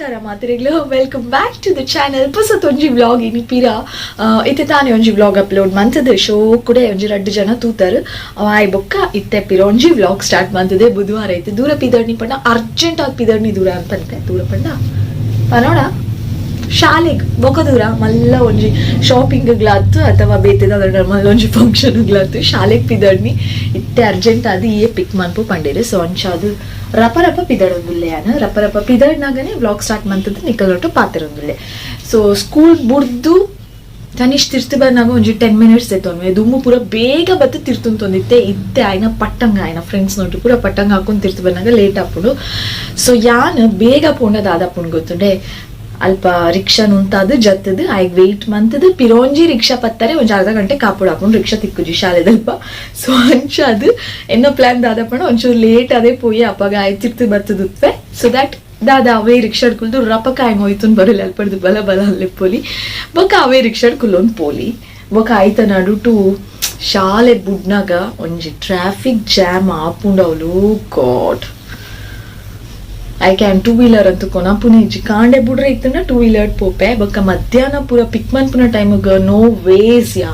ನಮಸ್ಕಾರ ಮಾತ್ರೆಗ್ಲು, welcome back to the channel. ಪೊಸತೊಂಜಿ vlog ಇನಿ ಪಿರ. ಇತ್ತೆ ತಾನೆ ಒಂಜಿ ವ್ಲಾಗ್ ಅಪ್ಲೋಡ್ ಮಂತದೆ. ಶೋ ಕೂಡ ಒಂಜಿ ರಡ್ಡು ಜನ ತೂತಾರು. ಆಯ್ ಬೊಕ್ಕ ಇತ್ತೆ ಪಿರ ಒಂಜಿ ವ್ಲಾಗ್ ಸ್ಟಾರ್ಟ್ ಮಂತದೆ. ಬುಧವಾರ ಐತೆ. ದೂರ ಪಿದರ್ನಿ ಪಂಡ ಅರ್ಜೆಂಟ್ ಆದ್ ಪಿದರ್ನಿ ದೂರ ಅಂತ ಪನ್ಪೆ. ದೂರ ಪಂಡ ಪನೋಡ ಶಾಲೆಗ್ ಬೊಕ ದೂರ ಮಲ್ಲ ಒಂಜಿ ಶಾಪಿಂಗ್ ಗ್ಲಾತ್ ಅಥವಾ ಬೇತೆದ ಮಲ್ಲ ಒಂಜಿ ಫಂಕ್ಷನ್ ಗ್ಲಾತ್ ಶಾಲೆಗ್ ಪಿದರ್ನಿ. ಇತ್ತೆ ಅರ್ಜೆಂಟ್ ಆದ್ ಏ ಪಿಕ್ ಮನ್ಪು ಪಂಡೇರು. ಸೊ ಅಂಚಾದ್ ರಪ ರಪ ಪಿದಡೊಂದುಲ್ಲೆ ಯಾನ್. ರಪ ರಪ ಪಿದಡ್ನಾಗನೆ ವ್ಲಾಗ್ ಸ್ಟಾರ್ಟ್ ಮಂತದ್ದು ನಿಕಲೊಟ್ಟು ಪಾತೆರೊಂದುಲ್ಲೆ. ಸೊ ಸ್ಕೂಲ್ ಬುಡ್ದು ತನಿಷ್ ತಿರ್ತು ಬಂದಾಗ ಒಂಜಿ 10 ಮಿನಿಟ್ಸ್ ಎತ್ತೊನ್ವೆ. ದುಮ್ಮು ಪೂರ ಬೇಗ ಬತ್ತು ತಿರ್ತುಂತೊಂದಿತ್ತೆ. ಇತ್ತೆ ಆಯ್ನ ಪಟ್ಟಂಗ ಆಯ್ನ ಫ್ರೆಂಡ್ಸ್ ನೋಟು ಪೂರ ಪಟ್ಟಂಗ ಹಾಕೊಂಡು ತಿರ್ತು ಬಂದಾಗ ಲೇಟ್ ಆಪುಂಡು. ಸೊ ಯಾನ್ ಬೇಗ ಪೋಂಡ ದಾದಾಪುಂಡು ಗೊತ್ತುಂಡೆ, ಅಲ್ಪ ರಿಕ್ಷಾ ನುಂತಾದ್ ಜತ್ತದು ಆಯ್ಗ್ ವೆಯ್ಟ್ ಮಂತದು ಪಿರೋಂಜಿ ರಿಕ್ಷಾ ಪತ್ತಾರೆ ಒಂಜಿ ಅರ್ಧ ಗಂಟೆ ಕಾಪುಡು ಆಪುಂಡು. ರಿಕ್ಷಾ ತಿಕ್ಕುಜಿ ಶಾಲೆದಲ್ಪ. ಸೊ ಅಂಚಾದ್ ಎನ್ನ ಪ್ಲಾನ್ ದಾದಪ್ಪಣ ಒಂಚೂರು ಲೇಟ್ ಅದೇ ಪೋಯಿ ಅಪ್ಪಗ ಆಯ್ ತಿರ್ತು ಬರ್ತದುತ್ವೆ. ಸೊ that ದಾದ ಅವೇ ರಿಕ್ಷಾಡ್ ಕುಲ್ದು ರಪಕ ಆಯ್ ಹೋಯ್ತುನ್ ಬರಲಿ ಅಲ್ಪಡ್ದು ಬಲ ಬಲ ಅಲ್ಲೆಪ್ಪೋಲಿ ಬೊಕ ಅವೇ ರಿಕ್ಷಾಡ್ ಕುಲ್ಲೊಂದು ಪೋಲಿ. ಬೊಕ ಆಯ್ತ ನಡುಟು ಶಾಲೆ ಬುಡ್ನಾಗ ಒಂಜಿ ಟ್ರಾಫಿಕ್ ಜಾಮ್ ಆಪುಂಡವಳು. God, I can two wheeler ಅಂತೂ ಕೊನಪುನೆ ಇಜ್ಜಿ. ಕಾಂಡೆ ಬುಡ್ರೆ ಇತ್ತಂಡ ಟೂ ವೀಲರ್ ಪೋಪೆ. ಬೊಕ್ಕ ಮಧ್ಯಾಹ್ನ ಪೂರ ಪಿಕ್ ಮನ್ಪುನ ಟೈಮ್ಗ್ ನೋ ವೇಸ್ ಯಾ.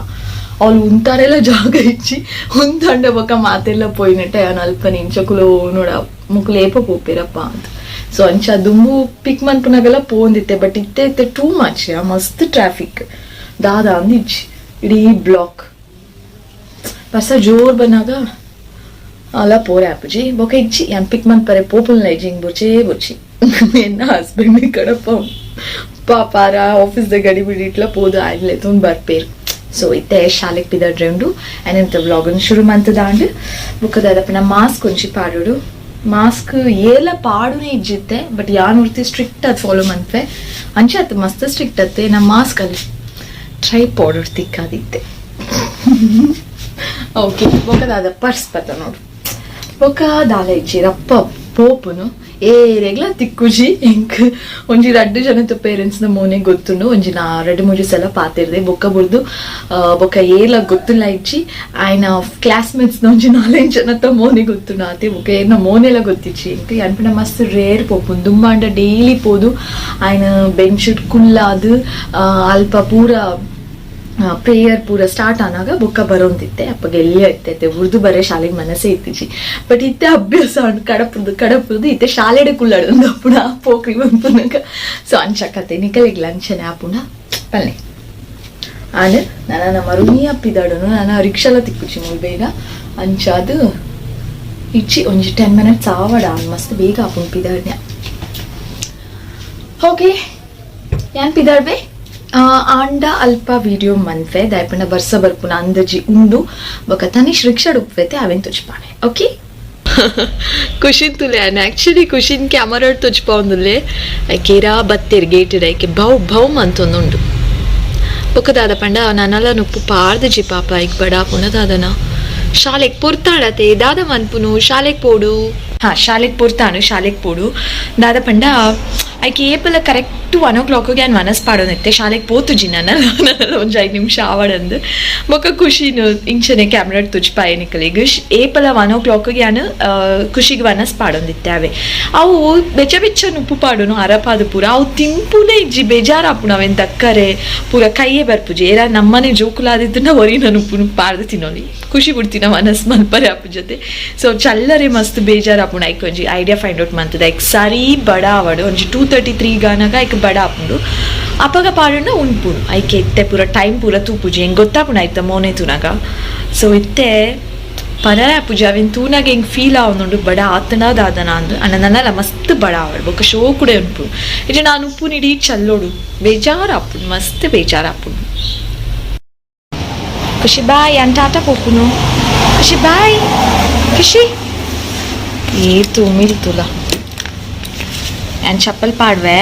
ಅವ್ಳು ಉಂತಾರೆಲ್ಲ ಜಾಗ ಇಜ್ಜಿ. ಉಂತಂಡ ಬೊಕ್ಕ ಮಾತೆಲ್ಲ ಪೋಯಿನಟ್ಟೆ ಯಾನ್ ಅಲ್ಪ ನಿಂಚಕುಲು ನೋಡ ಮುಕುಲು ಏಪ ಪೋಪೆರಪ್ಪ ಅಂತ. ಸೊ ಅಂಚ ದುಂಬು ಪಿಕ್ ಮನ್ಪುನಾಗೆಲ್ಲ ಪೋಂದಿತ್ತೆ. ಬಟ್ ಇತ್ತೆ ಇತ್ತೆ ಟೂ ಮಚ್ ಯಾ, ಮಸ್ತ್ ಟ್ರಾಫಿಕ್ ದಾದ ಅಂದ್ ಇಜ್ಜಿ, ಇಡೀ ಬ್ಲಾಕ್. ಬರ್ಸ ಜೋರ್ ಬಂದಾಗ ಅಲ್ಲ ಪೋರೆ ಆಪುಜಿ. ಬೊಕ ಇಜ್ಜಿ ಯಾನ್ ಪಿಕ್ ಮನ್ಪರೆ ಪೋಪುಲ್ನ ಇಜ್ಜಿ. ಹಿಂಗ್ ಬೊರ್ಚೇ ಬೊರ್ಚಿ ಎನ್ನ ಹಸ್ಬೆಂಡ್ ಕಡಪ ಪಾಪಾರ ಆಫೀಸ್ ದ ಗಡಿ ಬಿಡಿ ಇಟ್ಲ ಪೋದು ಆಯ್ಲೆ ತೊಂದು ಬರ್ಪೇರು. ಸೊ ಇತ್ತೆ ಶಾಲೆಗ್ ಪಿದಡ್ರೆ ಉಂಡು ಎಂತ ವ್ಲಾಗ್ ಶುರು ಮಂತದಾಂಡ್. ಬೊಕ್ಕ ದಾದಪ್ಪನ ಮಾಸ್ಕ್ ಒಂಜಿ ಪಾಡೋಡು. ಮಾಸ್ಕ್ ಏಲ ಪಾಡುನೇ ಇಜ್ಜಿತ್ತೆ. ಬಟ್ ಯಾನ್ ಒರ್ತಿ ಸ್ಟ್ರಿಕ್ಟ್ ಅದು ಫಾಲೋ ಮನ್ಪೆ. ಅಂಚೆ ಅತ್ ಮಸ್ತ್ ಸ್ಟ್ರಿಕ್ಟ್ ಅತ್ತೆ. ನಮ್ಮ ಮಾಸ್ಕ್ ಅಲ್ಲಿ ಟ್ರೈ ಪೌಡರ್ ತಿಕ್ಕಾದಿತ್ತೆ. ಓಕೆ, ಬೊಕ್ಕ ದಾದ ಪರ್ಸ್ ಪತ್ತ ನೋಡು. ಬೊಕ್ಕ ದಾಲ ಇಜ್ಜಿ, ರಪ್ಪ ಪೋಪುನು ಏರೆಗ್ಲ ತಿಕ್ಕುಜಿ. ಎಂಕ್ ಒಂಜಿ ರಡ್ಡು ಜನತ ಪೇರೆಂಟ್ಸ್ ನ ಮೋನೆ ಗೊತ್ತುಂಡು. ಒಂಜಿ ನಾ ರಡ್ಡು ಮೂಜಿ ಸಲ ಪಾತಿರ್ದೆ. ಬೊಕ್ಕ ಬುಡ್ದು ಬೊಕ್ಕ ಏಲ ಗೊತ್ತುಲ್ಲ ಇಜ್ಜಿ. ಆಯ್ನ ಕ್ಲಾಸ್ಮೇಟ್ಸ್ ನ ಒಂಜಿ ನಾಲೈದು ಜನತ ಮೋನೆ ಗೊತ್ತುಂಡು ಆತೆ. ಬೊಕ್ಕ ಏರ್ನ ಮೋನೆಲ ಗೊತ್ತಿಜ್ಜಿ ಎಂಕ್. ಅನ್ಪುನ ಮಸ್ತ್ ರೇರ್ ಪೋಪುನು. ದುಂಬಾಂಡ ಡೈಲಿ ಪೋದು ಆಯ್ನ ಬೆಂಚ್ ಕುಲ್ಲಾದ್ ಅಲ್ಪ ಪೂರ ಪ್ರೇಯರ್ ಪೂರ ಸ್ಟಾರ್ಟ್ ಆನಾಗ ಬೊಕ್ಕ ಬರೋಂತಿತ್ತೆ. ಅಪ್ಪಗೆ ಎಲ್ಲಿ ಇತ್ತೈತೆ ಉರ್ದು ಬರೇ ಶಾಲೆಗೆ ಮನಸ್ಸೇ ಇತ್ತೀಚಿ. ಬಟ್ ಇತ್ತೆ ಅಭ್ಯಾಸ ಉಂಟು. ಕಡಪುದು ಕಡಪುದು ಇತ್ತೆ ಶಾಲೆಡೆ ಕುಲ್ಲಡು ಅಪ್ಪುಣ ಪೋಕ್ರಿ ಬಂಪುನಗ. ಸೊ ಅಂಚಕತೆ ನಿಕಲಿಗ್ ಲಂಚನೆ ಆಪುಣ ಪಲ್ಲೆ ಆನ್ ನಾನು ನಮ್ಮ ರುಮಿ ಅಪ್ಪಿದಾಡುನು. ನಾನು ರಿಕ್ಷಾಲ ತಿಕ್ಕುಚಿ ಮೂಲು ಬೇಗ. ಅಂಚಾದು ಇಚ್ಚಿ ಒಂಜಿ 10 ಮಿನಿಟ್ಸ್ ಆವಡ ಮಸ್ತ್ ಬೇಗ ಆಪುಂಡು ಪಿದಾಡ್ನ್ಯ. ಓಕೆ, ಯಾನ್ ಪಿದಾಡ್ಬೆ. ಆಂಡ ಅಲ್ಪ ವಿಡಿಯೋ ಮನ್ಫೆ ದಾಯಪಂಡ ಬರ್ಸ ಬರ್ಪುನ ಅಂದಜಿ ಉಂಡು. ಬೊಕ ತನಿಷ್ ರಿಕ್ಷಾ ಉಪ್ಪೈತೆ ಅವೇನ್ ತುಚ್ಪಾವೆ. ಓಕೆ, ಖುಷಿನ್ ತುಲೆ. ಆಕ್ಚುಲಿ ಖುಷಿನ್ ಕ್ಯಾಮರಾ ತುಚ್ಪಾವಂದುಲ್ಲೆ. ಕೇರಾ ಬತ್ತೇರ್ ಗೇಟ್ ಐಕೆ ಭೌ ಭೌ ಮಂತೊಂದುಂಡು. ಬೊಕ ದಾದ ಪಂಡ ನನಲ ನುಪ್ಪು ಪಾರ್ದಜಿ ಪಾಪ ಐಕ್ ಬಡ ಪುನದಾದನ ಶಾಲೆಗ್ ಪೊರ್ತಾಡತೆ ದಾದ ಮನ್ಪುನು ಶಾಲೆಗ್ ಪೋಡು. ಹಾ, ಶಾಲೆಗ್ ಪೊರ್ತಾನು ಶಾಲೆಗ್ ಪೋಡು. ದಾದ ಪಂಡ ಐಕೆ ಏಪಲ ಕರೆಕ್ಟ್ 1 ಓ ಕ್ಲಾಕ್ಗೆ ಯಾನ್ ವನಸ್ ಪಾಡೋನಿತ್ತೆ. ಶಾಲೆಗ್ ಪೋತುಜಿ ನನ್ನ ಒಂಜಿ 5 ನಿಮಿಷ ಆವಡಂದು. ಬೊಕ್ಕ ಖುಷಿನು ಇಂಚನೆ ಕ್ಯಾಮ್ರಾ ತುಚ್ಪಾಯ ನಿಕಲಿಗ್. ಏಪಲ 1 ಓ ಕ್ಲಾಕ್ಗೆ ಯಾನ್ ಖುಷಿಗೆ ವನಸ್ ಪಾಡೊಂದಿತ್ತೆ. ಅವೆ ಅವು ಬೆಚ್ಚ ಬೆಚ್ಚ ನುಪ್ಪು ಪಾಡೋನು ಅರಪಾದ ಪೂರ ಅವು ತಿಂಪುನೇ ಇಜ್ಜಿ. ಬೇಜಾರಾಪುಣ ಅವೇನ್ ದಕ್ಕರೆ ಪೂರ ಕೈಯೇ ಬರ್ಪುಜಿ. ಏರ ನಮ್ಮನೆ ಜೋಕುಲಾದಿತ್ತಂಡ ಒರಿನ ನುಪ್ಪು ಪಾರ್ದು ತಿನ್ನೋಲಿ. ಖುಷಿ ಬಿಡ್ತಿನ ಮನಸ್ ಮಲ್ಪರೆ ಅಪ್ಪು ಜೊತೆ. ಸೊ ಚಲ್ಲರೆ ಮಸ್ತ್ ಬೇಜಾರಾಪುಣ. ಐಕ್ ಒಂಜಿ ಐಡಿಯಾ ಫೈಂಡ್ ಔಟ್ ಮಂತದ. ಐಕ್ ಸರಿ ಬಡ ಆವಡು ಒಂಜಿ 2:33 ಗಾನಾಗ ಐಕ್ ಬಡ ಆಪುಂಡು. ಅಪಗ ಪಾಡುಂಡ ಉಂಪುಂಡು. ಐಕೆ ಇತ್ತೆ ಪೂರ ಟೈಮ್ ಪೂರ ತೂಪುಜಿ. ಹೆಂಗೆ ಗೊತ್ತಾಪುಂಡು ಆಯ್ತ ಮೋನೆ ತೂನಾಗ. ಸೊ ಇತ್ತೆ ಪನರ ಪೂಜೆ ಅವಿನ್ ತೂನಾಗ ಹೆಂಗೆ ಫೀಲ್ ಆವೊಂದುಂಡು ಬಡ ಆತನ ದಾದನ ಅಂದು. ಅಣ್ಣ ನನ್ನಲ್ಲ ಮಸ್ತ್ ಬಡ ಆವಡು. ಬೊಕ್ಕ ಶೋ ಕೂಡ ಉಂಪು ಇಜ ನಾನು ಉಪ್ಪು ನಿಡಿ ಚಲ್ಲೋಡು. ಬೇಜಾರಾಪುಂಡು, ಮಸ್ತ್ ಬೇಜಾರಾಪುಂಡು. ಖುಷಿ ಬಾಯ್ ಅನ್ ಟಾಟಾ ಪೋಪುನು. ಖುಷಿ ಬಾಯ್. ಖುಷಿ ಏತು ಮಿಲ್ತುಲ ಯಾನ್ ಚಪ್ಪಲ್ ಪಾಡ್ವೆ.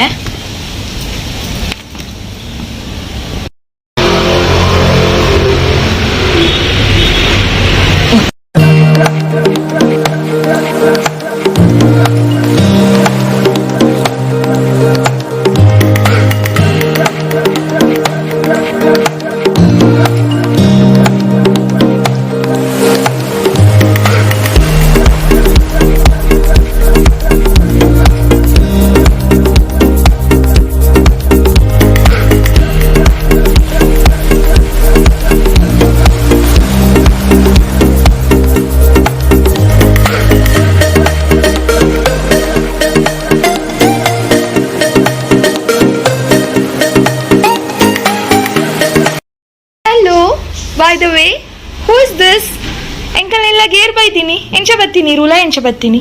ಎಂಕಲ್ನೆಲ್ಲ ಗೇರ್ ಬೈತೀನಿ ಎಂಚ ಬತ್ತೀನಿ ರೂಲ ಎಂಚ ಬತ್ತೀನಿ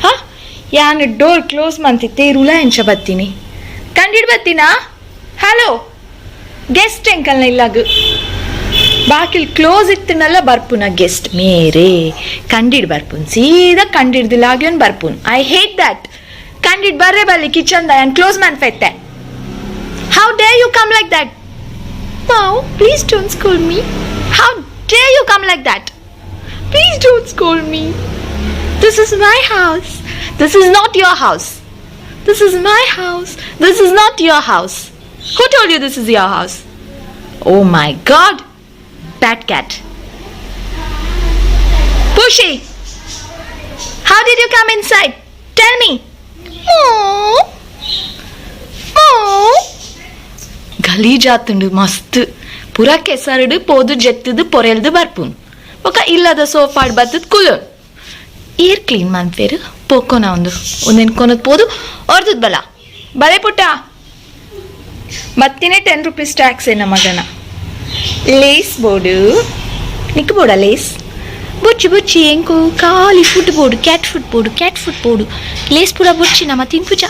ಹಾ ಯಾನ್ ಡೋರ್ ಕ್ಲೋಸ್ ಮಂತಿತ್ತೆ ರೂಲ ಎಂಚ ಬತ್ತೀನಿ ಕಂಡಿಡ್ ಬತ್ತೀನಾ ಹಲೋ ಗೆಸ್ಟ್ ಎಂಕಲ್ನ ಇಲ್ಲಾಗ ಬಾಕಿಲ್ ಕ್ಲೋಸ್ ಇತ್ತಿನಲ್ಲ ಬರ್ಪುನ ಗೆಸ್ಟ್ ಮೇರೆ ಕಂಡಿಡ್ ಬರ್ಪುನ್ ಸೀದಾ ಕಂಡಿಡ್ದಿಲ್ಲ ಆಗ್ಯೋನ್ ಬರ್ಪುನ್. I hate that. ಕಂಡಿಡ್ ಬರ್ರೆ ಬಲ್ಲಿ ಕಿಚನ್ the ಯಾನ್ close ಮನ್ಫೆತ್ತೆ. How dare you come like that? Now please don't scold me. How dare you come like that? Please don't scold me. This is my house. This is not your house. This is my house. This is not your house. Who told you this is your house? Oh my God. Bad cat. Pushy. How did you come inside? Tell me. Oh. Oh. ಗಲೀಜಾತುಂಡು ಮಸ್ತ್ ಪುರ ಕೆಸರುಡು ಪೋದು ಜೆತ್ತದು ಪೊರೆಲ್ದು ಬರ್ಪುನ್ ಬೊಕ ಇಲ್ಲದ ಸೋಫಾಡ್ ಬತ್ತದ ಕುಲುನ್ ಏರ್ clean ಮನ್ಪೇರು ಪೋಕೋನ ಒಂದು ಒಂದೇನು ಕೊನದ್ ಪೋದು ಹೊರ್ದದ್ ಬಲ ಬಲೆ ಪುಟ್ಟ ಬತ್ತಿನೇ 10 ರುಪೀಸ್ ಟ್ಯಾಕ್ಸ್ ಏನ ಮಗನ ಲೇಸ್ ಬೋರ್ಡು ನಿಕ್ ಬೋಡ ಲೇಸ್ ಬೊಚ್ಚಿ ಬೊಚ್ಚಿ ಎಂಕು ಖಾಲಿ food board cat food board cat food board ಲೇಸ್ ಪೂರ ಬೊಚ್ಚಿ ನಮ್ಮ ತಿನ್ಪುಜ.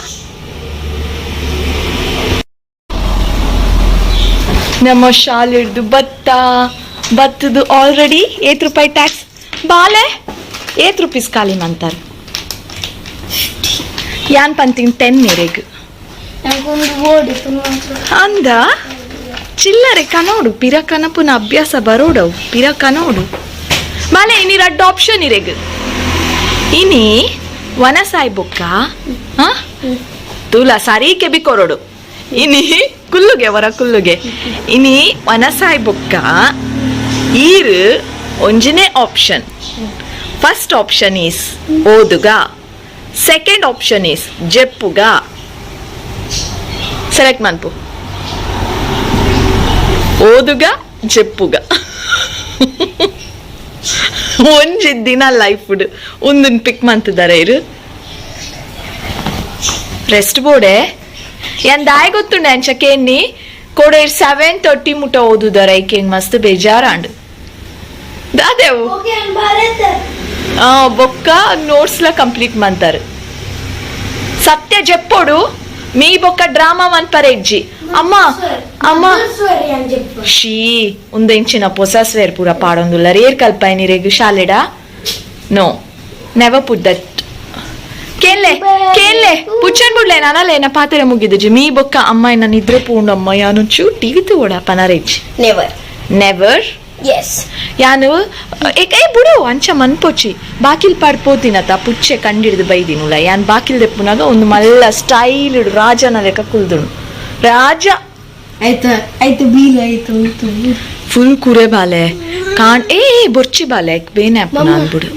ನಮ್ಮ ಶಾಲೆಡ್ದು ಭತ್ತ ಭತ್ತದು ಆಲ್ರೆಡಿ ಏತ್ ರೂಪಾಯಿ ಟ್ಯಾಕ್ಸ್ ಬಾಲೆ ಏತ್ ರುಪೀಸ್ ಖಾಲಿ ಮಂತಾರೆ ಯಾನ್ ಪಂತಿಂಗ್ 10 ಮೇರೆಗ್ ಅಂದ ಚಿಲ್ಲರೆ ಕನೋಡು ಪಿರ ಕನಪುನ ಅಭ್ಯಾಸ ಬರೋಡವು ಪಿರ ಕನೋಡು ಬಾಲೆ ಇನಿ ರಡ್ಡ್ ಆಪ್ಷನ್ ಇರೆಗ್ ಇನಿ ವನಸಾಯ್ ಬೊಕ್ಕ ತೂಲ ಸರಿ ಕೆಬಿ ಕೊರಡು ಇನಿ ಕುಲ್ಲುಗೆ ವರ ಕುಲ್ಲುಗೆ ಇನಿ ವನಸಾಯ್ ಬೊಕ್ಕ ಈರು ಒಂಜಿನೇ ಆಪ್ಷನ್. ಫಸ್ಟ್ ಆಪ್ಷನ್ is ಓದುಗ, ಸೆಕೆಂಡ್ ಆಪ್ಷನ್ is ಜೆಪ್ಪುಗ. ಸೆಲೆಕ್ಟ್ ಮನ್ಪು. ಓದುಗ ಜೆಪ್ಪುಗ ಒಂಜಿ ದಿನ ಲೈಫ್ ಒಂದನ್ ಪಿಕ್ ಮಂತಿದ್ದಾರೆ ಇರು ರೆಸ್ಟ್ ಬೋಡೆ ಯಾನ್ ದಾಯ್ ಗೊತ್ತುಂಡೆ ಅಂಚ ಕೇನ್ನಿ ಕೋಡೆ 7:30 ಮುಟ ಓದುದಾರ ಐಕೆಂಗ್ ಮಸ್ತ್ ಬೇಜಾರಾಂಡ್ ದಾದೇವು ಬೊಕ್ಕ ನೋಟ್ಸ್ ಲ ಕಂಪ್ಲೀಟ್ ಮಂತಾರೆ ಸತ್ಯ ಜೆಪ್ಪೋಡು ಮೀ ಬೊಕ್ಕ ಡ್ರಾಮಾ ಮನ್ಪರೆ ಇಜ್ಜಿ ಅಮ್ಮ ಅಮ್ಮ ಶೀ ಉಂದೆಂಚಿನ ಪೊಸ ಸ್ವೇರ್ ಪೂರ ಪಾಡೊಂದುಲ್ಲ ರೇರ್ ಕಲ್ಪಾಯಿನಿ ರೇಗು ಶಾಲೆಡಾ ನೋ ನೆವರ್ ಪುಟ್ that ಕೇನ್ಲೆ ಕೇನ್ಲೆ ಪುಚ್ಚನ್ ಬುಡ್ಲೆ ನಾನಲ್ಲ ಪಾತ್ರೆ ಮುಗಿದುಜಿ ಮೀ ಬೊಕ್ಕ ಅಮ್ಮ ನನ್ನ ನಿದ್ರೆ ಪೂಂಡು ಅಮ್ಮ ಯಾನು ಚೂ ಟಿವಿ ತೂಡ ಪನರೇಜ್ ನೆವರ್ ನೆವರ್ ಎಸ್ ಯಾನು ಏ ಬುಡು ಅಂಚ ಮನ್ಪೊಚಿ ಬಾಕಿಲ್ ಪಾಡ್ಪೋತಿನತ ಪುಚ್ಚೆ ಕಂಡಿಡ್ದು ಬೈದಿನುಲ ಯಾನ್ ಬಾಕಿಲ್ ದೆಪ್ಪುನಾಗ ಒಂದು ಮಲ್ಲ ಸ್ಟೈಲ್ ರಾಜನ ಲೆಕ್ಕ ಕುಲ್ದುನು ರಾಜ ಆಯ್ತು ಆಯ್ತು ಬೀಲ್ ಆಯ್ತು ಫುಲ್ ಕುರೆ ಬಾಲೆ ಕಾಣ್ ಏ ಬೊರ್ಚಿ ಬಾಲೆ ಬೇನೆ ಅಪ್ಪನ ಅನ್ಬಿಡು.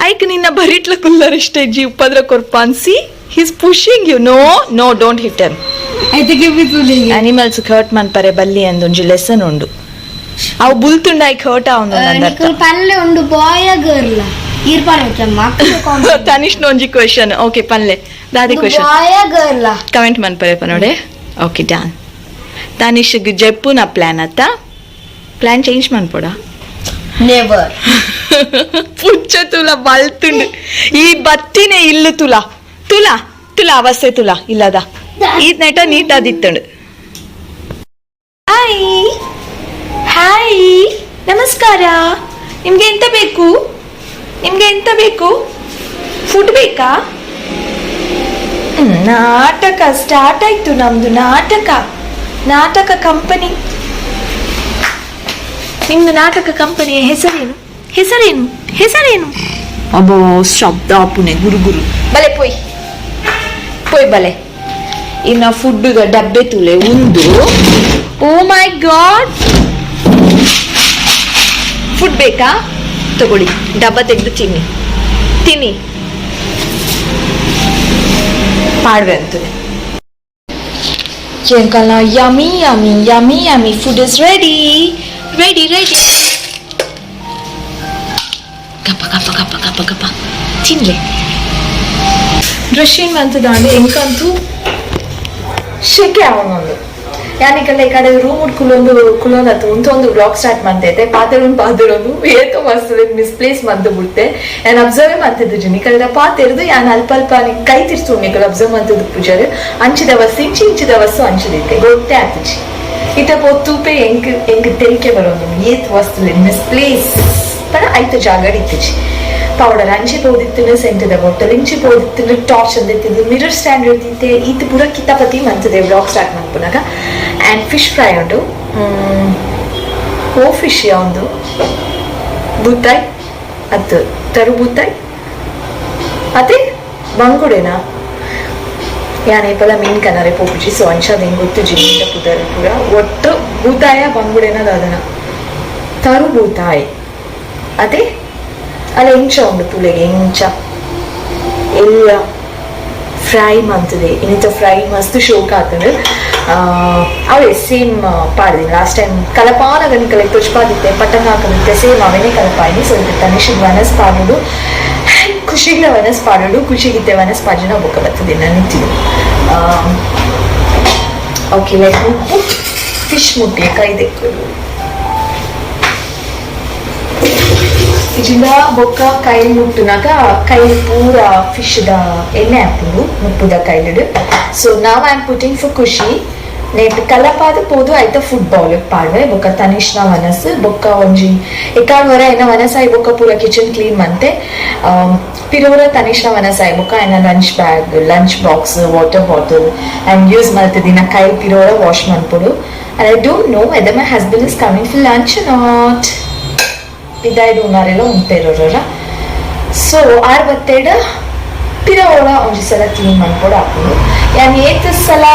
ಐಕ್ ನಿನ್ನ ಬರಿಟ್ಲ ಕುಲ್ಲರ್ ಇಷ್ಟೇ ಜಿ ಉಪದ್ರ ಕೊರ್ಪಾನ್ಸಿ he's pushing you. No no don't hit him. Animals hurt ಮನ್ಪರೆ ಬಲ್ಲಿ ಅಂದೊಂಜಿ ಲೆಸನ್ ಉಂಡು ಅವು ಬುಲ್ತುಂಡ ಐಕ್ ಹರ್ಟ್ ಆವೊಂದು. ಪಲ್ಲೆ ಉಂಡು ಬಾಯ ಗರ್ಲ ಈರ್ ಪನ್ಪುಜಮ್ಮ ತನಿಷ್ನ ಒಂಜಿ ಕ್ವೆಶನ್ ಓಕೆ ಪನ್ಲೆ ದಾದಿ ಕ್ವೆಶನ್ ಬಾಯ ಗರ್ಲ ಕಮೆಂಟ್ ಮನ್ಪರೆ ಪನೋಡೆ ಓಕೆ ಡನ್. ತನಿಷ್ಗ್ ಜೆಪ್ಪುನ ಪ್ಲಾನ್ ಅತ್ತ ಪ್ಲಾನ್ ಚೇಂಜ್ ಮನ್ಪೊಡ ನೆವರ್ ಪುಚ್ಚ ತುಲ ಬಲ್ತುಂಡು ಈ ಬತ್ತಿನೇ ಇಲ್ಲು ತುಲ ತುಲ ತುಲ ಅವಸ್ಥೆ ತುಲ ಇಲ್ಲದ ಈ ನೆಟ ನೀಟ್ ಅದಿತ್ತುಂಡು. ಹಾಯ್ ಹಾಯ್ ನಮಸ್ಕಾರ. ನಿಮ್ಗೆ ಎಂತ ಬೇಕು? ನಿಮ್ಗೆ ಎಂತ ಬೇಕು? ಫುಡ್ ಬೇಕಾ? ನಾಟಕ ಸ್ಟಾರ್ಟ್ ಆಯ್ತು ನಮ್ದು ನಾಟಕ ನಾಟಕ ಕಂಪನಿ. ನಿಮ್ದು ನಾಟಕ ಕಂಪನಿಯ ಹೆಸರೇನು? ಹೆಸರೇನು? ಹೆಸರೇನು? ಅಬ್ಬೋ ಶಬ್ದ ಪುಣೆ ಗುರು ಗುರು ಬಲೆ ಪೊಯ್ ಪೊಯ್ ಬಲೆ ಇನ್ನ ಫುಡ್ ಡಬ್ಬೆ ತುಲೆ ಉಂದು. ಓ ಮೈ ಗಾಡ್ ಫುಡ್ ಬೇಕಾ? ತಗೊಳ್ಳಿ ಡಬ್ಬ ತೆಗೆದು ತಿನ್ನಿ ತಿನ್ನಿ ಪಾಡ್ವೆ ಅಂತದೆ. ಎಂಕಲ್ನ yummy yummy yummy yummy food is ready ready ready. ಗಪ್ಪ ಗಪ್ಪ ಗಪ್ಪ ಗಪ್ಪ ಗಪ್ಪ ತಿನ್ಲೆ ಡ್ರೆಸ್ಸಿಂಗ್ ಮಂತದಾಂಡು ಎಂಕಂತೂ ಶೆಕೆ ಆವೊಂದು. ಯಾನಿಕಲ್ಲ ಈ ಕಡೆ ರೂಮ್ ಕುಲೊಂದು ಕುಲೊಂದು ಉಂತೊಂದು ವ್ಲಾಗ್ ಸ್ಟಾರ್ಟ್ ಮಾಡ್ತೈತೆ ಪಾತೆರೊಂದು ಪಾತೆರೊಂದು ಏತೋ ಮಸ್ತ್ ಮಿಸ್ಪ್ಲೇಸ್ ಮಂತು ಬಿಡ್ತೆ ಯಾನ್ ಅಬ್ಸರ್ವ್ ಮಂತಿದ್ದು ನಿಕಲ್ದ ಪಾತೆರ್ದು ಯಾನ್ ಅಲ್ಪ ಅಲ್ಪ ಕೈ ತಿರ್ಸು ನಿಕಲ್ ಅಬ್ಸರ್ವ್ ಮಂತದ್ದು ಪೂಜಾರು ಅಂಚಿದ ವಸ್ತು ಇಂಚಿ ಇಂಚಿದ ವಸ್ತು ಅಂಚಿದೈತೆ ಗೊತ್ತೇ ಆತಿಜಿ ಇತ್ತ ಪೊತ್ತುಪೆ ಎಂಕ್ ಎಂಕ್ ತೆಲಿಕೆ ಬರೋದು ಏತ್ ವಸ್ತು ಮಿಸ್ಪ್ಲೇಸ್ ಪಡ ಐತ ಜಾಗಡ್ ಇತ್ತಿಜಿ ಪೌಡರ್ ಅಂಚಿ ಪೋದಿತ್ತಿನ ಸೆಂಟದ ಬೊಟ್ಟಲ್ ಇಂಚಿ ಪೋದಿತ್ತಿನ ಟಾರ್ಚ್ ಅಂದಿತ್ತಿದ್ದು ಮಿರರ್ ಸ್ಟ್ಯಾಂಡ್ ಇರ್ತಿತ್ತೆ ಈತ ಪೂರ ಕಿತಾಪತಿ ಮಂತದೆ ವ್ಲಾಗ್ ಸ್ಟಾರ್ಟ್ ಮನ್ಪುನಾಗ ಆ್ಯಂಡ್ ಫಿಶ್ ಫ್ರೈ ಉಂಡು ಓ ಫಿಶ್ ಒಂದು ಬೂತಾಯ್ ಅತ್ತು ತರು ಬೂತಾಯ್ ಅದೇ ಬಂಗುಡೆನಾ ಯಾನ್ ಏಪಲ ಮೀನ್ ಕನರೆ ಪೋಪುಜಿ ಸೊ ಅಂಚ ಎಂಗ್ ಗೊತ್ತುಜಿ ಮೀನ್ದ ಪುದರ್ ಪೂರ ಒಟ್ಟು ಬೂತಾಯ ಬಂಗುಡೆನ ದಾದನ ತರು ಬೂತಾಯ್ ಅದೇ ಅಲ್ಲ ಎಂಚ ಉಂಡು ತುಲೆಗೆ ಎಂಚ ಎಲ್ಲ ಫ್ರೈ ಮಂತದೆ ಇನ್ನಿತ ಫ್ರೈ ಮಸ್ತ್ ಶೋಕ್ ಆತಂಡು ಅವೇ ಸೇಮ್ ಪಾಡ್ದಿನಿ ಲಾಸ್ಟ್ ಟೈಮ್ ಕಲಪಾನಗ ನಿಕಲೆ ತೊಚ್ಪಾದಿತ್ತೆ ಪಟ್ಟಂಗ ಹಾಕದಿತ್ತೆ ಸೇಮ್ ಅವೇನೇ ಕಲಪಾಯಿನಿ ಸೊ ಇದು ತನಿಷ್ ವನಸ್ ಪಾಡುಡು ಖುಷಿಗ್ಲ ವನಸ್ ಪಾಡುಡು ಖುಷಿಗಿತ್ತೆ ವನಸ್ ಪಾಜಿನ ಬೊಕ್ಕ ಬರ್ತದೆ ನಾನು ಓಕೆ ಲೈಕ್ ಉಪ್ಪು ಫಿಶ್ ಮುಟ್ಟಿ ಕೈ ದೆಕ್ಕಲು ಇಜಿಂದ ಬೊಕ್ಕ ಕೈ ಮುಟ್ಟುನಾಗ ಕೈ ಪೂರ ಫಿಶ್ the ಎಣ್ಣೆ ಹಾಪುಂಡು ಮುಪ್ಪುದ ಕೈಲಿಡು ಸೊ ನಾವ್ I am putting for Khushi net ಕಲಪಾದ ಪೋದು ಆಯ್ತ ಫುಟ್ಬಾಲ್ ಪಾಡ್ವೆ ಬೊಕ್ಕ ತನಿಷ್ನ ವನಸ್ ಬೊಕ್ಕ ಒಂಜಿ ಎಕಾಡ್ ವರ ಏನ ವನಸ್ ಆಯ್ ಬೊಕ್ಕ ಪೂರ ಕಿಚನ್ ಕ್ಲೀನ್ ಮಂತೆ ಪಿರೋರ ತನಿಷ್ನ ವನಸ್ ಆಯ್ ಬೊಕ್ಕ ಏನ lunch bag lunch box water bottle and use ಮಲ್ತದಿನ ಕೈ ಪಿರೋರ wash ಮನ್ಪೊಡು and I don't know whether my husband is coming for lunch not ಪಿದಾಯ್ಡು ಉನ್ನಾರೆಲ್ಲ ಉಂಪೆರೋರ ಸೊ ಆರ್ ಬತ್ತೆಡ್ ಪಿರ ಓಡ ಒಂಜಿ ಸಲ ಕ್ಲೀನ್ ಮನ್ಪೊಡು ಆಪುಂಡು ಯಾನ್ ಏತ್ ಸಲ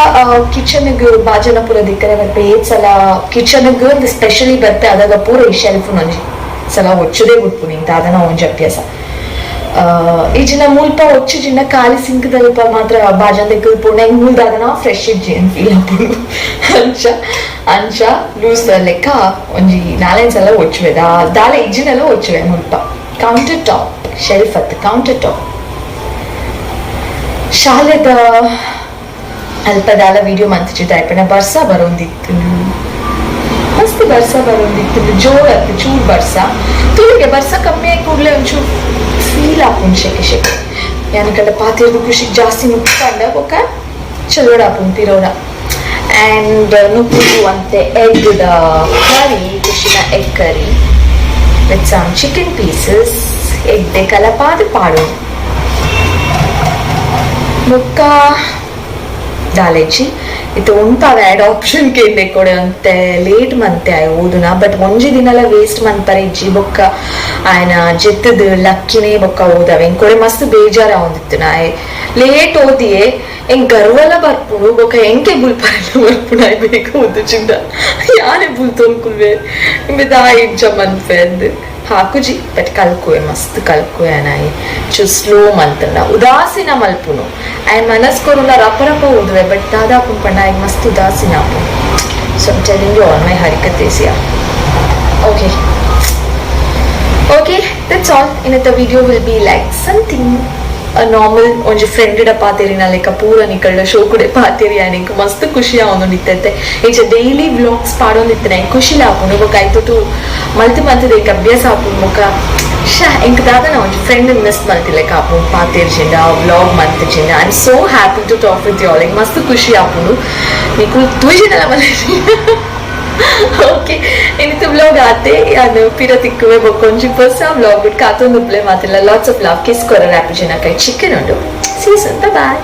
ಕಿಚನ್ಗ್ ಬಾಜನ ಪೂರ ದಿಕ್ಕರೆ ಬರ್ಪೆ ಏತ್ ಸಲ ಕಿಚನ್ಗ್ ಸ್ಪೆಷಲಿ ಬರ್ಪೆ ಅದಾಗ ಪೂರ ಈ ಶೆಲ್ಫ್ ಒಂಜಿ ಸಲ ಒಚ್ಚುದೇ ಬುಡ್ಪುನಿ ದಾದನ ಒಂಜಿ ಅಭ್ಯಾಸ. ಈ ಜಿನ ಮುಲ್ಪ ಒಚ್ಚು ಜಿನ ಖಾಲಿ ಸಿಂಕ್ ದಲ್ಪ ಮಾತ್ರ ಬಾಜನ ದಿಕ್ಕಲ್ ಪೂರ್ಣ ಹೆಂಗ್ ಮುಲ್ದಾದನ ಫ್ರೆಶ್ ಇಜ್ಜಿ ಅಂತ ಫೀಲ್ ಆಪುಂಡು ಅಂಚ ಅಂಚ ಲೂಸ್ ಲೆಕ್ಕ ಒಂಜಿ ನಾಲೈದು ಸಲ ಒಚ್ಚುವೆ ದಾಲ ಇಜ್ಜಿನೆಲ್ಲ ಒಚ್ಚುವೆ ಮುಲ್ಪ. ಕೌಂಟರ್ ಟಾಪ್ ಶೆಲ್ಫ್ ಅತ್ತು ಕೌಂಟರ್ ಟಾಪ್ ಶಾಲೆದ ಅಲ್ಪ ದಾಲ ವಿಡಿಯೋ ಮಂತಿಚಿದ ಐಪಣ ಬರ್ಸ ಬರೋಂದಿತ್ತು ಮಸ್ತ್ ಬರ್ಸ ಬರೋಂದಿತ್ತು ಜೋರ್ ಅತ್ತು ಚೂರ್ ಬರ್ಸ ತುಳಿಗೆ ಬರ್ಸ ಕಮ್ಮಿ ಆಗಿ ಕೂಡಲೇ ಒಂಚೂರು ಫೀಲ್ ಆಪುಂಡು ಶೆಕೆ ಶೆಕೆ ಯಾನ್ ಕಡೆ ಪಾತಿರ್ದು ಖುಷಿಗೆ ಜಾಸ್ತಿ ನುಪ್ಪಂಡ ಬೊಕ್ಕ ಚಲೋಡ ಆಪುಂಡು ಪಿರೋಡ ಆ್ಯಂಡ್ ನುಪ್ಪುದು ಅಂತೆ ಎಗ್ the ಕರಿ ಖುಷಿನ egg curry with some chicken pieces egg ಕಲಪಾದ ಪಾಡು ಬೊಕ್ಕ ದಾಲೆಜ್ಜಿ ಇತ್ತೆ ಉಂತಾವ ಆ್ಯಡ್ ಆಪ್ಷನ್ ಕೇಂದೆ ಕೊಡೆ ಅಂತೆ ಲೇಟ್ ಮಂತೆ ಆಯ್ ಓದುನ ಬಟ್ ಒಂಜಿ ದಿನಲ ವೇಸ್ಟ್ ಮನ್ಪರೆ ಇಜ್ಜಿ ಬೊಕ್ಕ ಆಯನ ಜೆತ್ತದು ಲಕ್ಕಿನೇ ಬೊಕ್ಕ ಓದವೆ ಎಂಕೊಡೆ ಮಸ್ತ್ ಬೇಜಾರ ಆವೊಂದಿತ್ತು ನಾಯ್ ಲೇಟ್ ಓದಿಯೇ ಎಂಕ್ ಗರ್ವಲ ಬರ್ಪುಂಡು ಬೊಕ್ಕ ಎಂಕೆ ಬುಲ್ಪರೆಲ ಬರ್ಪುಂಡು ಆಯ್ ಬೇಗ ಓದುಚಿಂದ ಯಾನೆ ಬುಲ್ತೊಂದು ಇಂಬೆ ದಾಯ ಇಂಚ ಮನ್ಪೆ ಅಂದ್ ಹಾಕುಜಿ ಬಟ್ ಕಲ್ಕುವೆ ಮಸ್ತ್ ಕಲ್ಕುವೆ ನಾಯಿ ಚು ಸ್ಲೋ ಮಲ್ತಂಡ ಉದಾಸೀನ ಮಲ್ಪುನು ಆಯ್ ಮನಸ್ ಕೊರುನ ರಪ ರಪ ಓದುವೆ ಬಟ್ ದಾದಾ ಪಂಡ ಆಯ್ ಮಸ್ತ್ ಉದಾಸೀನ ಆಪುಂಡು so I'm telling you all my ಹರಿಕತೇಸಿಯಾ. Okay okay that's all. ಇನ್ನತ್ತ video will be like something normal ಒಂಜಿ ಫ್ರೆಂಡ್ ಪಾತೆರಿನ ಲೆಕ್ಕ ಪೂರ ನಿಕಲ್ಡ ಶೋ ಕುಡೆ ಪಾತೆರಿ ಆನಿಂಕ್ ಮಸ್ತ್ ಖುಷಿ ಆವೊಂದುಂಡಿತ್ತಂತೆ ಇಂಚ ಡೈಲಿ ವ್ಲಾಗ್ಸ್ ಪಾಡೊಂದಿತ್ತನೆ ಖುಷಿಲ ಆಪುಂಡು ಬೊಕ್ಕ ಐತೊಟು ಮಲ್ತ್ ಮಲ್ತದ ಎಂಕ್ ಅಭ್ಯಾಸ ಆಪುಂಡು ಬೊಕ್ಕ ಶಾ ಎಂಕ್ ದಾದನ ಒಂಜಿ ಫ್ರೆಂಡ್ ಮಿಸ್ ಮಲ್ತಿ ಲೆಕ್ಕ ಆಪುಂಡು ಪಾತೆರ್ಜಿಂಡ vlog ಮಲ್ತಿಜಿಂಡ. I am so happy to talk with you all. ಎಂಕ್ ಮಸ್ತ್ ಖುಷಿ ಆಪುಂಡು ನಿಕುಲು ತೂಜಿನಲ ಮಲ್ತಿ. ಓಕೆ ಇನಿತ ವ್ಲಾಗ್ ಆತೆ ಯಾನ್ ಪಿರ ತಿಕ್ಕುವೆ ಬೊಕ್ಕ ಒಂಜಿ ಹೊಸ ವ್ಲಾಗ್ ಬಿಟ್ ಕಾತೊಂದು ಪ್ಲೇ ಮಾತಿಲ್ಲ. ಲಾಟ್ಸ್ ಆಫ್ ಲವ್ ಕಿಸ್ ಕೊರ ರ್ಯಾಪಿಜಿನ ಕೈ ಚಿಕನ್ ಉಂಡು. See soon, bye.